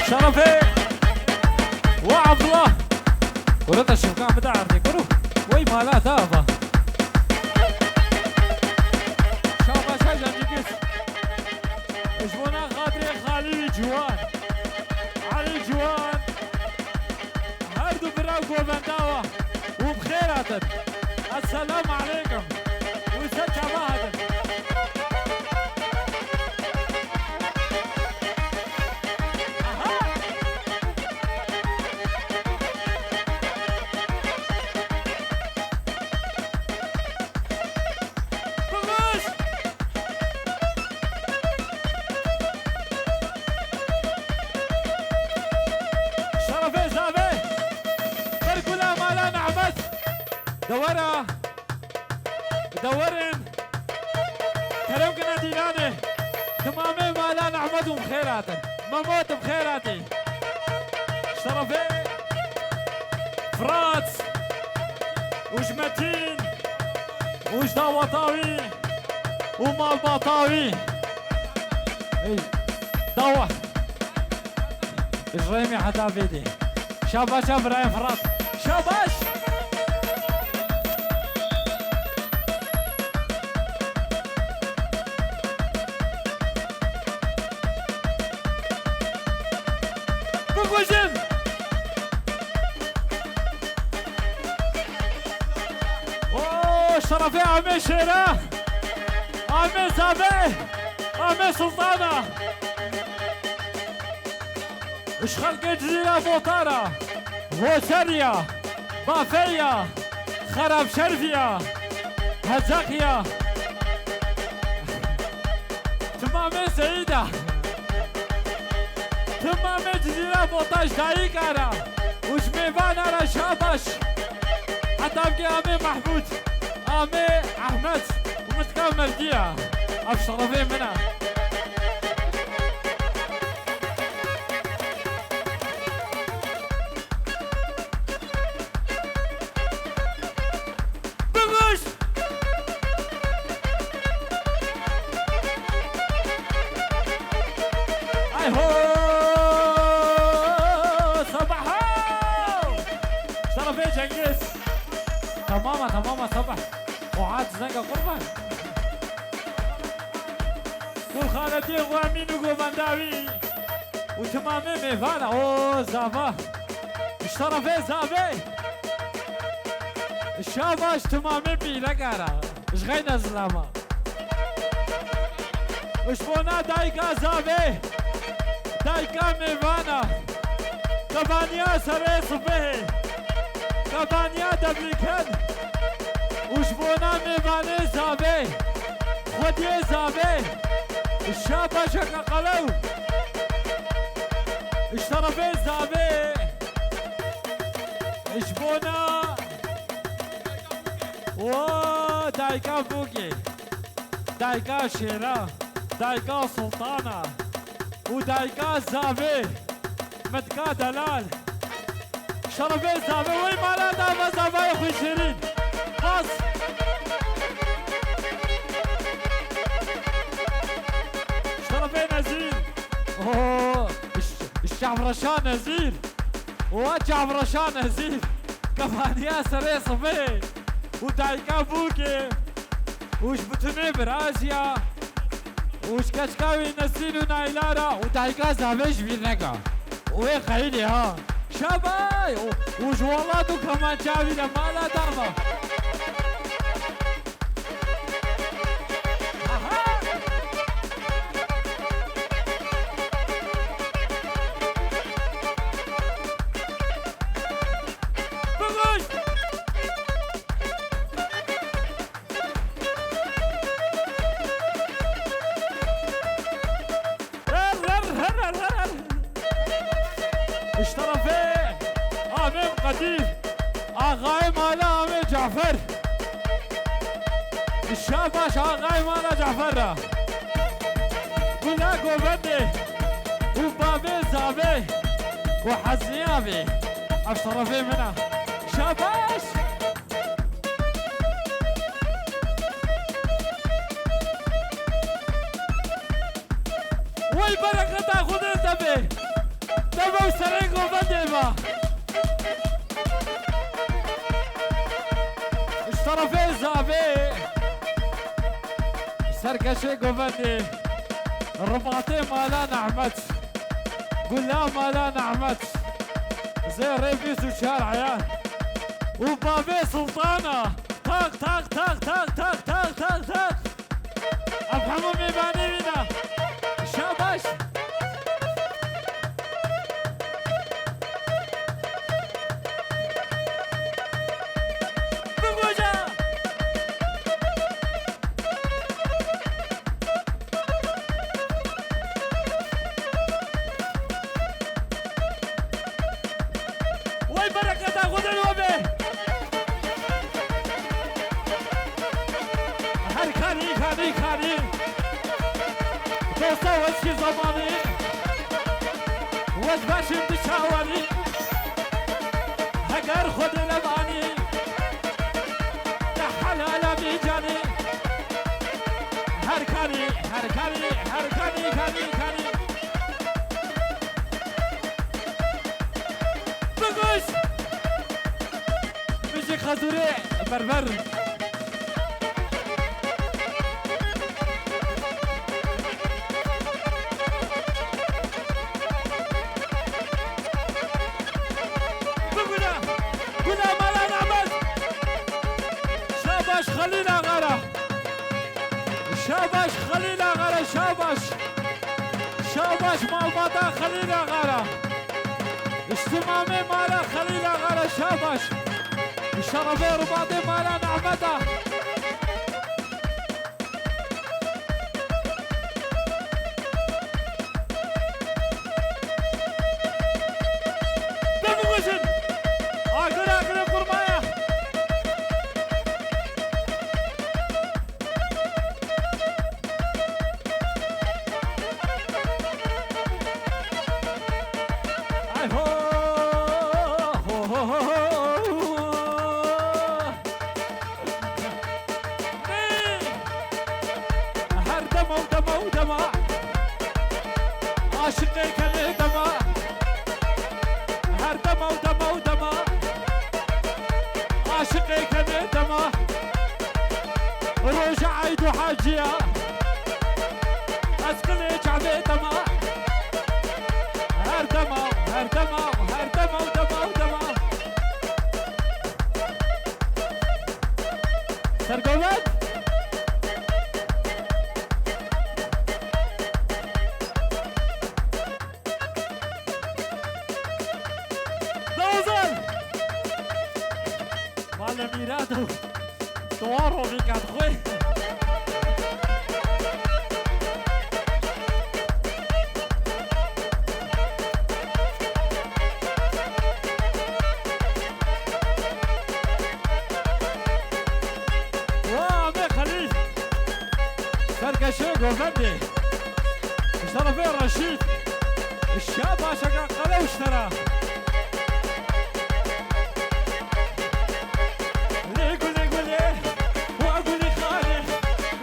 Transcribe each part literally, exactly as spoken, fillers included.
Şerefê we Abdullah. Kuro te şivkan bide erdê, kuro. Wey mala te ava. Şabaş, Hecem Cengiz. Ji bona xatirê Xalî Ciwan, Elî Ciwan, her du bira govenda we û bi xêr hatin. Esselamu aleykum. Û ser çava hatin. Aha! Bigiş! Şerefê zavê, ber gula mala Nehmet, dewera, dewerin, kerem kine dîlanê, timamê mala Nehmet û bi xêr hatin. Memo, tu bi xêr hatî. Şerefê Firat û ji Metîn û ji daweta wî û malbata wî. Ey, dawa. Ji rêmê heta vêdê. Şabaş e birayê Firat. Şabaş! Bikujin! O şerefê Amê Şêra, Amê Zavê, Amê Sultana. Ji xelkê Cizîra Botara, Hoşeriya, Bafeya, Xerabşerfiya, Hezeqiya, timamê Seyîda, timamê Cizîra Bota ji dayika re û ji mêvana re şabaş. Heta bike Amê Mehmûd, Amê Ehmed û Mitka Merdiya. Ev şerefê min e. Bigiş! Ay ho! Sabah ho! Şerefê Cengiz. Tamam e, tamam e, sabah. Fuat zenga qurban. Gul xaletiyê xwe Emîn û govenda wî. Û timamê mêvana, o zava. Ji şerefê zavê. Şabaş timamê pîleka re. Ji xeyna zilama. Ji bona dayika zavê. Dayika mêvana. Kebaniya serê sibehê. Kebaniya deblîken. Û ji bona mêvanê zavê. Xwediyê zavê. Şabaşeke qelew. Ji şerefê zavê. Ji bona o dayika Bûkê, dayika Şêra, dayika Sultana û dayika zavê, Mitka Delal. Şerefê zavê wey mala dava zavayê xwe şêrîn. Bas. Şerefê Nezîr. Oo, ş-, Şevreşa Nezîr. Wa Çavreşa Nezîr. Kefaniya serê sibê. Û dayika Bûkê. Û ji bitinê biraziya. Û ji keçika wî Nesîn û Nayla re û dayika zavê ji bîr neka. Û wê xeylê ha. Şabay! Û, û ji welat û kemançavî de mala dava. Aha! Bigiş! Her, her, her, her, her, her. Ji terefê Amê Qedîr, axayê mala Amê Cafer. Şabaş axayê mala Cafer ra. Gula govendê û bavê zavê û heziyavê. Ev ji terefê min e. Şabaş! Wey bereketa Xwedê te bê. Dema û serê govendê be. Ji terefê zavê, serkeşê govendê, ribatê mala Nehmet, gula mala Nehmet, zêrê bîst û çar eyan û bavê Sultana. Tak, tak, tak. Ev hemû mêvanê wî ne. Şabaş. Bigoja. Wey bereketa Xwedê li we be. Her karî, karî, karî. Dosta wezkî zamanî. Wez başim bi çawanî. Heger Xwedê levanî. Te helala bi canî. Her karî, her karî, her karî, karî, karî. Biguş! Bijî Xezûrê Berber. Biguna! Guna mala Nehmet! Şabaş Xelîl Axa ra! Şabaş Xelîl Axa ra, şabaş! Şabaş malbata Xelîl Axa ra. Îştimamê mala Xelîl Axa ra şabaş. Şerefê ribatê mala Nehmeta. Bibigujin. Agir agirê qurmaya. Ay ho, ho, ho, ho, ho. Her dema û dema û dema. Aşiqê kenê dema. Her dema û dema û dema. Aşiqê kenê dema. Roja Eyd û Haciya. Ez kilê çavê dema. Her dema, her dema, her dema û dema û dema. Sergovend. Dozan! Malê Mîrado! Dua rovî ket xwe! Wa me Xelîl! Serkeşê govendê. Ji terefê Reşîd. Şabaş eke qelew ji te re. Lê gulê gulê, wa gulî xanê.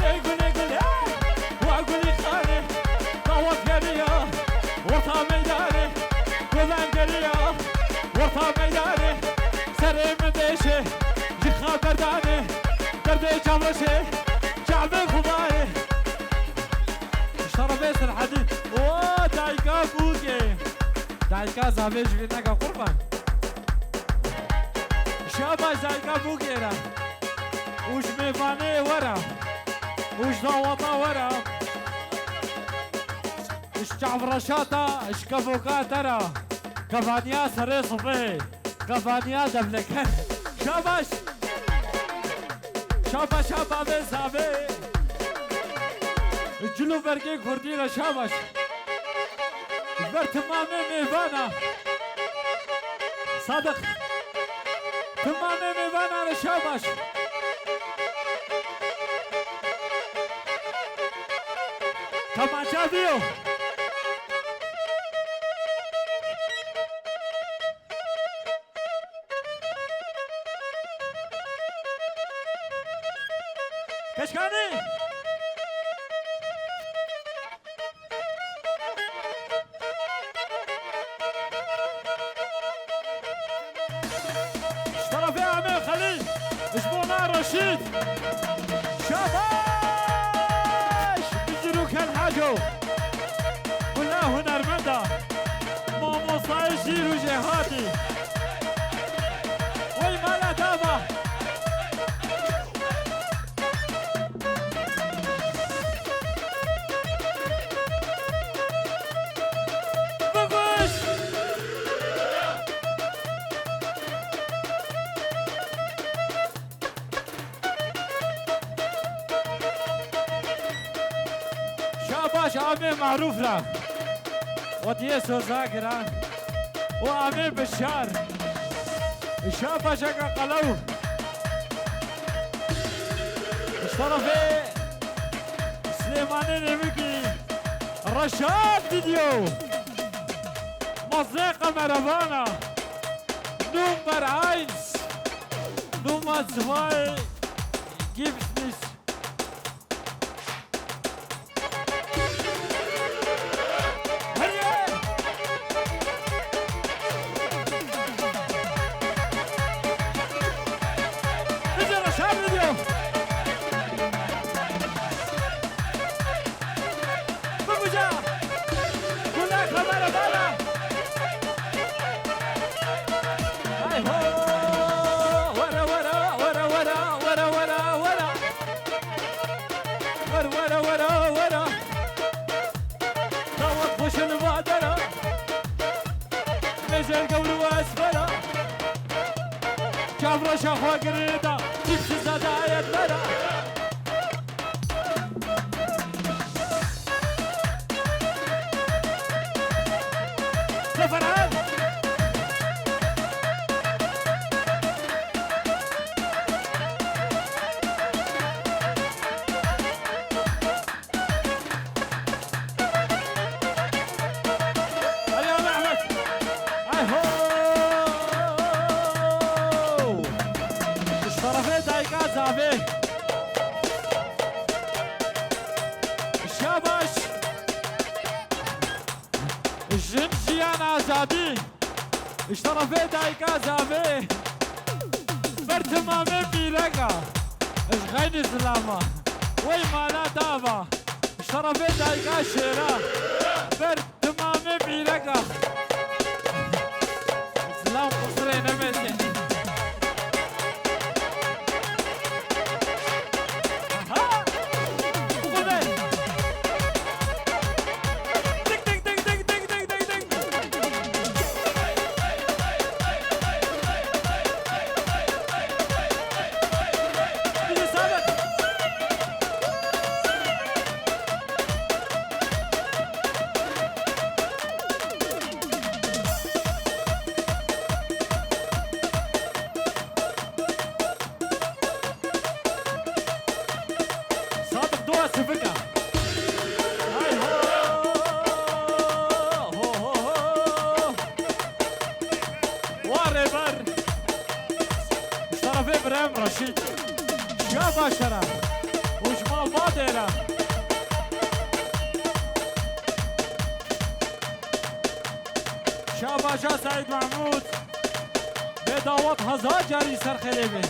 Lê gulê gulê, wa gulî xanê. Dawet geriya, orta meydanê. Gulen geriya, orta meydanê. Serê min dêşê, ji xeberdanê. Derdê çavreşê, çavê xudarê. Şerefê Serhedî. O dayka bûkê. Dayka zavê ji vî neke qurban. Şabaş dayka bûkê re. Û ji mêvanê we re. Û ji daweta we re. Ji çavreşa te, ji kevoka te re. Kevaniya serê sifê. Kevaniya devleke. Şabaş. Şabaş, şabaş, bavê zavê. Cil û bergê kurdî re şabaş. Ji ber timamê mêvana. Sadiq. Timamê mêvana re şabaş. Kamança diyo. Keşkanî! Ji bona Reşîd. Şabaş! Bijîr û Kel Haco. Bila hunermenda. Mamostayê şîr û jêhatî. Wey mala dava. Bigiş! Şabaş Amê Marûf ra. Xwediyê Soza giran. û Amê Bişar. Şabaşeka qelew. Ji terefê Silêmanê Nêmikî. Reşad Didyo. Mazlê Qemerevana. Nummer eins. Nummer zwei gibt's nicht. Bibuca! Gula kamera bala! Ay ho! Wera, wera, wera, wera, wera, wera, wera! Wer, wera, wera, wera! Dawet xweşin vadera! Mêzer gewr û esmera! Çavreşa xwe girida, çipsiza dayet bera! Zaferan! Hadi abi Ahmet. Ay ho! Ji terefê dayika zavê. Şabaş. Jin jiyan azadî. Ji terefê dayika zavê. Ber timamê pîreka. Ji xeynî zilama. Wey mala dava. Ji terefê dayika şêra. Ber timamê pîreka. Zilam qusirê nebêje. Ha! Biqurbe! Tik, tik, tik. Bizi sabit. Sadık doğa sıfıka. Ay ho, ho, ho, ho. Wa rêber. Ji terefê Birem Reşîd. Ya başara. Û ji malbatê re. Şabaşa Seîd Mehmûd. Bê dawet hezar carî ser xêrê bê.